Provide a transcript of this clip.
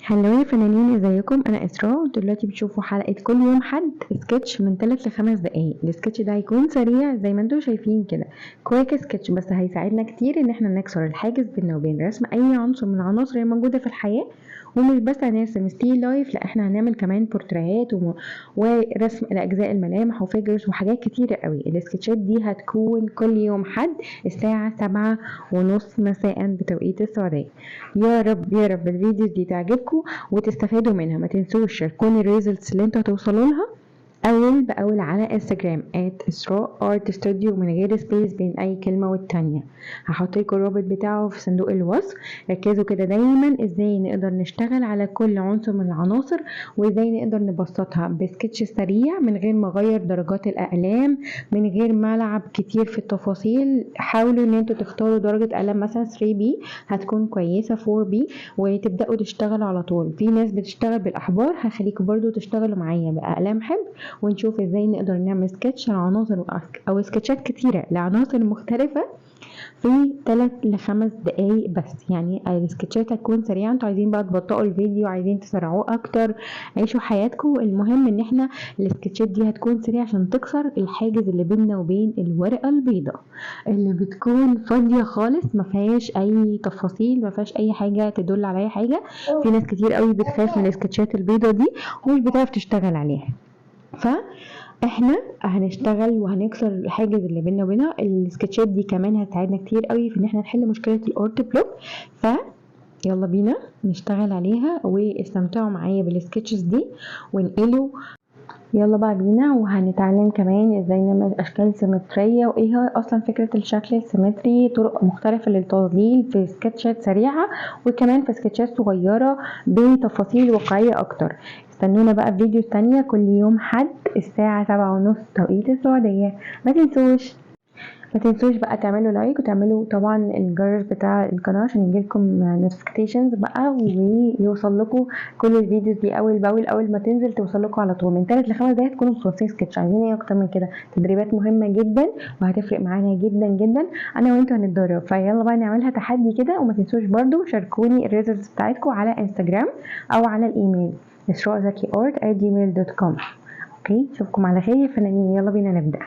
Hello يا فنانين، ازيكم؟ انا اسراء. دلوقتي بتشوفوا حلقة كل يوم حد سكتش من 3 ل 5 دقايق. السكتش ده هيكون سريع زي ما انتم شايفين كده، quick sketch، بس هيساعدنا كتير ان احنا نكسر الحاجز بيننا وبين رسم اي عنصر من العناصر اللي موجودة في الحياة. ومش بس هنرسم still life، لا احنا هنعمل كمان بورتريهات ورسم لاجزاء الملامح و figures وحاجات كتيرة قوي. السكتشات دي هتكون كل يوم حد الساعة 7:30 مساء بتوقيت السعودية. يا رب يا رب الفيديو دي تعجبكم وتستفادوا منها. ما تنسوش شاركوني ال results اللي انتوا هتوصلوا لها اول باول على انستجرام @اسراء art studio من غير space بين اي كلمة والتانية. هحط لكم الرابط بتاعه في صندوق الوصف. ركزوا كده دايما ازاي نقدر نشتغل على كل عنصر من العناصر وازاي نقدر نبسطها بسكتش سريع من غير ما اغير درجات الاقلام، من غير ما العب كتير في التفاصيل. حاولوا ان انتوا تختاروا درجه قلم مثلا 3B هتكون كويسة، 4B، وتبداوا تشتغلوا على طول. في ناس بتشتغل بالاحبار، هخليكم برضو تشتغلوا معايا باقلام حبر ونشوف ازاي نقدر نعمل سكتش لعناصر او سكتشات كتيرة لعناصر مختلفة في 3 ل 5 دقايق بس. السكتشات هتكون سريعة. انتوا عايزين بقى تبطئوا الفيديو، عايزين تسرعوه اكتر، عيشوا حياتكم. المهم ان احنا السكتشات دي هتكون سريعة عشان تكسر الحاجز اللي بيننا وبين الورقة البيضاء اللي بتكون فاضية خالص، ما فيهاش اي تفاصيل، ما فيهاش اي حاجة تدل على اي حاجة. في ناس كتير قوي بتخاف من السكتشات البيضاء دي ومش بتعرف تشتغل عليها، فاحنا هنشتغل وهنكسر الحاجز اللي بينا وبينها. السكتشات دي كمان هتساعدنا كتير قوي في ان احنا نحل مشكلة ال art block. ف يلا بينا نشتغل عليها واستمتعوا معايا بال sketches دي وانقلوا. يلا بقى بينا، وهنتعلم كمان ازاي نعمل اشكال سيمترية وايه هي اصلا فكرة الشكل السيمتري، طرق مختلفة للتظليل في سكتشات سريعة وكمان في سكتشات صغيرة بتفاصيل واقعية اكتر. استنونا بقى في فيديو تانية كل يوم حد الساعة 7:30 توقيت السعودية. ما تنسوش بقى تعملوا like وتعملوا طبعا الجرس بتاع القناة عشان يجيلكم notifications بقى ويوصل لكم كل ال videos دي اول باول، اول ما تنزل توصل لكم على طول. من 3 ل 5 دقايق تكونوا مخلصين سكتش. عايزين ايه اكتر من كده؟ تدريبات مهمة جدا وهتفرق معانا جدا جدا، انا وانتوا هنتدرب. فيلا بقى نعملها تحدي كده. وما تنسوش برضو شاركوني ال results بتاعتكم على انستجرام او على الايميل اسراء زكي art@gmail.com. okay، اشوفكم على خير يا فنانين. يلا بينا نبدأ.